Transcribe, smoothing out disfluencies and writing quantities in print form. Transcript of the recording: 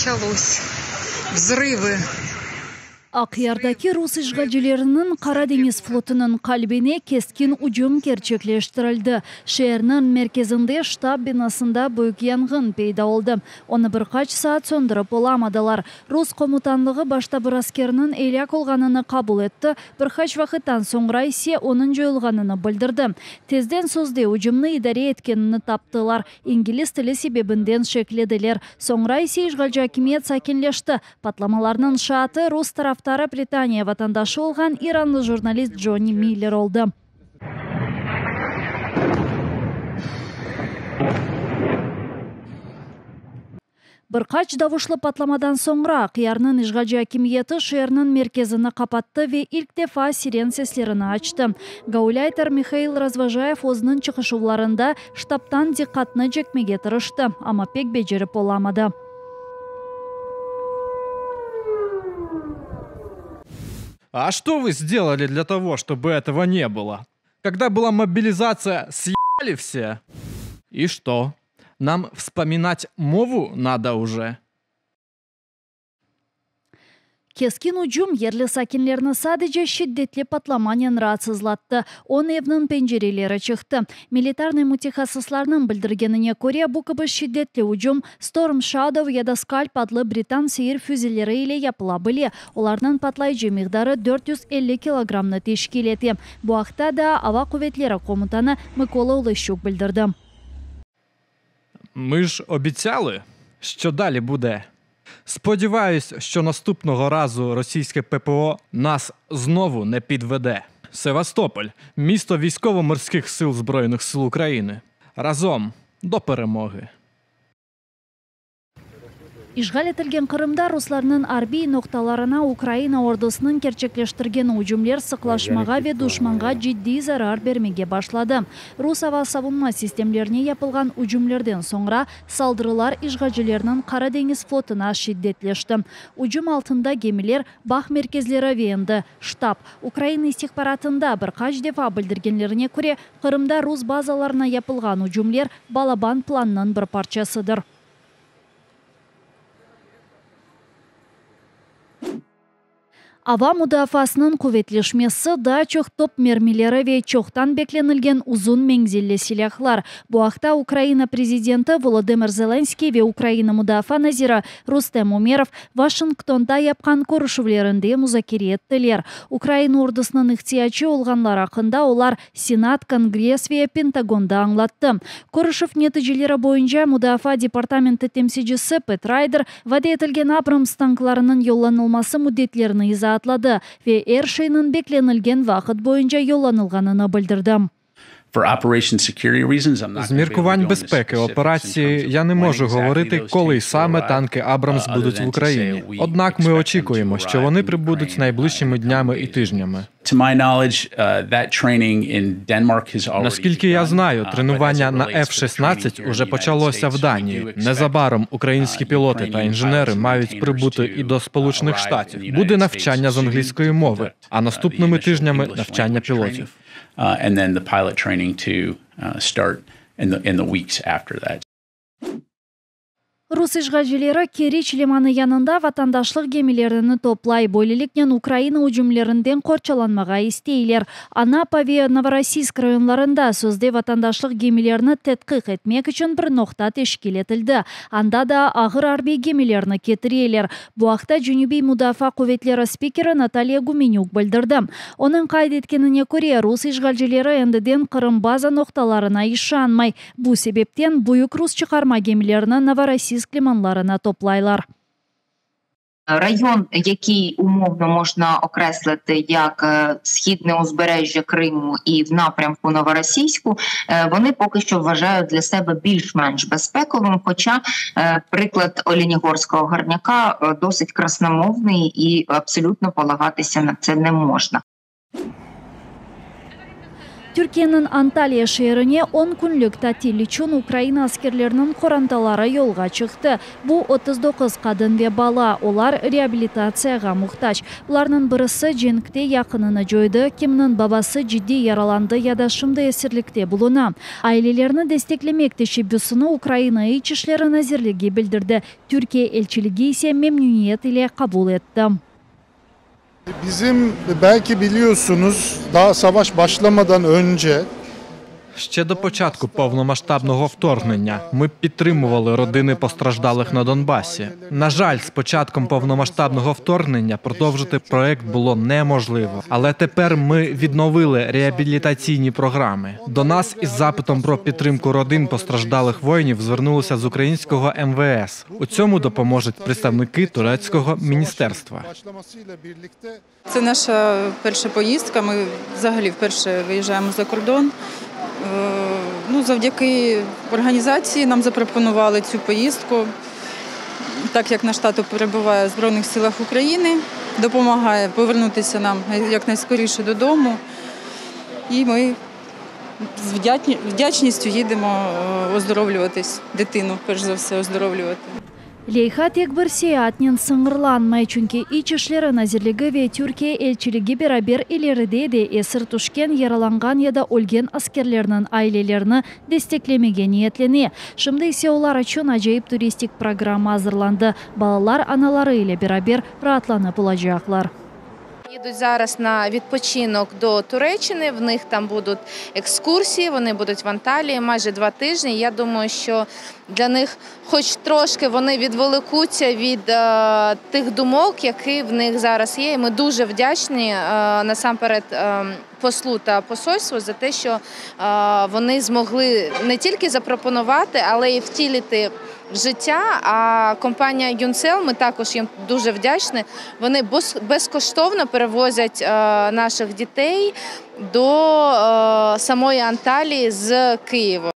Началось. Взрывы. Aqyardaki rus işğalcileriniñ Qara deñiz flotunıñ qalbine keskin ücüm kerçekleştirildi. Şeerniñ merkezinde ştab binasında büyük yanğın peyda oldı. Onı bir qaç saat söndürip olamadılar. Rus komutanlığı başta bir askerniñ elâk olğanını qabul etti, bir qaç vaqıttan soñra ise onıñ coyulğanını bildirdi. Tezden sözde ücümni idare etkenini taptılar, İngiliz tili sebebinden şeklediler. Soñra ise işğalci akimiyet sakinleşti. Patlamalarnıñ şaatı rus tarafdarı Britaniya vatandaşı olğan iranlı jurnalist Jonni Miller oldı. Bir qaç davuşlı patlamadan soñra Aqyarnıñ işğalci akimiyeti şeerniñ merkezini qapattı ve ilk defa siren seslerini açtı. Gaulayter Mihail Razvojayev özüniñ çıqışuvlarında ştabtan diqqatnı çekmege tırıştı, amma pek becerip olamadı. А что вы сделали для того, чтобы этого не было? Когда была мобилизация, съебали все? И что? Нам вспоминать мову надо уже? Keskin ücüm yerli sakinlerni sadece şiddetli patlamanen raatsızlattı, on evniñ pencereleri çıqtı. Militarnıy mütehassıslarnıñ bildirgenine köre, bu kibi şiddetli ücüm Storm Shadow ya da Scalp adlı britan seyir füzeleri ile yapıla bile, olarnıñ patlayıcı miqdarı 450 kilogrammnı teşkil ete. Bu aqta daa Ava quvetleri komutanı Mıkola Oleşçuk bildirdi. Ми ж обіцяли, що далі буде. Сподіваюсь, що наступного разу російське ППО нас знову не підведе. Севастополь місто військово-морських сил Збройних сил України. Разом до перемоги! İşğal etilgen Qırımda ruslarnıñ arbiy noqtalarına Ukrayina ordusınıñ kerçekleştirgen ücümler sıqlaşmağa ve duşmanğa ciddiy zarar bermege başladı. Rus ava savunma sistemlerine yapılğan ücümlerden soñra saldırılar işğalcilerniñ Qara deñiz flotuna şiddetleşti. Ücüm altında gemiler, bağ merkezleri ve endi ştab. Ukrayina istihbaratında bir qaç defa bildirgenlerine köre, Qırımda rus bazalarına yapılğan ücümler balaban plannıñ bir parçasıdır. Ava mudafaasınıñ quvetleşmesi, daa çoq top mermileri ve çoqtan beklenilgen uzun menzilli silâhlar. Bu aqta Ukraina prezidenti Volodımır Zelenskıy ve Ukraina mudafaa naziri Rustem Umerov Washingtonda yapqan körüşüvlerinde muzakere ettiler. Ukraina ordusınıñ ihtiyacı olğanlar aqqında olar Senat, Kongress ve Pentagonda añlattı. Körüşüv neticeleri boyunca Mudafaa departamenti temsilcisi Pet Rayder vade etilgen Abrams tanklarınıñ yollanılması müddetlerini izaatladı ve er şeyniñ beklenilgen vaqıt boyunca yollanılğanını bildirdi. З міркувань безпеки операції я не можу говорити, коли саме танки Абрамс будуть в Україні. Однак ми очікуємо, що вони прибудуть найближчими днями і тижнями. Наскільки я знаю, тренування на F-16 уже почалося в Данії. Незабаром українські пілоти та інженери мають прибути і до Сполучених Штатів. Буде навчання з англійської мови, а наступними тижнями навчання пілотів. Rus işğalcileri Keriç limanı yanında vatandaşlıq gemilerini toplay, böyleliknen Ukraina ücümlerinden qorçalanmağa isteyler. Anapa ve Novorossiysk rayonlarında sözde vatandaşlıq gemilerini tedqiq etmek içün bir noqta teşkil etildi, anda da ağır arbiy gemilerni ketireler. Bu aqta Cenübiy mudafaa quvetleri spikeri Natalya Gümenük bildirdi. Onıñ qayd etkenine köre, rus işğalcileri endiden Qırım baza noqtalarına işanmay, bu sebepten büyük rus çıqarma gemilerini Novorossiysk limanlarına toplaylar. Район, який умовно можна окреслити як східне узбережжя Криму і в напрямку Новоросійську, вони поки що вважають для себе більш-менш безпековим, хоча приклад Оленігорського горняка досить красномовний і абсолютно полагатися на це не можна. Türkiyeniñ Antalya şeerine on künlük tatil içün Ukraina askerleriniñ qorantaları yolğa çıqtı. Bu 39 qadın ve bala, olar reabilitatsiyağa muhtac. Bularnıñ birisi cenkte yaqınını coydı, kimniñ babası ciddiy yaralandı ya da şimdi esirlikte buluna. Ailelerni desteklemek teşebbüsini Ukraina İç işleri nazirligi bildirdi, Türkiye elçiligi ise memnüniyet ile qabul etti. Bizim belki biliyorsunuz daha savaş başlamadan önce Ще до початку повномасштабного вторгнення ми підтримували родини постраждалих на Донбасі. На жаль, з початком повномасштабного вторгнення продовжити проект було неможливо. Але тепер ми відновили реабілітаційні програми. До нас із запитом про підтримку родин постраждалих воїнів звернулися з українського МВС. У цьому допоможуть представники турецького міністерства. başlamasıyla birlikte Це наша перша поїздка. Ми взагалі вперше виїжджаємо за кордон. Е, Ну, завдяки організації нам запропонували цю поїздку, так як наш тато перебуває в Збройних силах України, допомагає повернутися нам якнайскоріше додому. І ми з вдячністю їдемо е, оздоровлюватись, дитину, перш за все, оздоровлювати. Leyha tek bir seyaatnen sıñırlanmay, çünki İç işleri nazirligi ve Türkiye elçiligi beraber ileride de esir tüşken, yaralanğan ya da ölgen askerlerniñ ailelerini desteklemege niyetlene. Şimdi ise olar içün acayip turistik programma azırlandı. Balalar anaları ile beraber raatlanıp olacaqlar. Їдуть зараз на відпочинок до Туреччини. В них там будуть екскурсії, вони будуть в Анталії майже 2 тижні. Я думаю, що для них, хоч трошки, вони відволікуться від е, тих думок, які в них зараз є. І ми дуже вдячні е, насамперед е, послу та посольству за те, що е, вони змогли не тільки запропонувати, але й втілити в життя. А компанія Гюнсел, ми також їм дуже вдячні. Вони безкоштовно перевозять е, наших дітей до е, самої Анталії з Києва.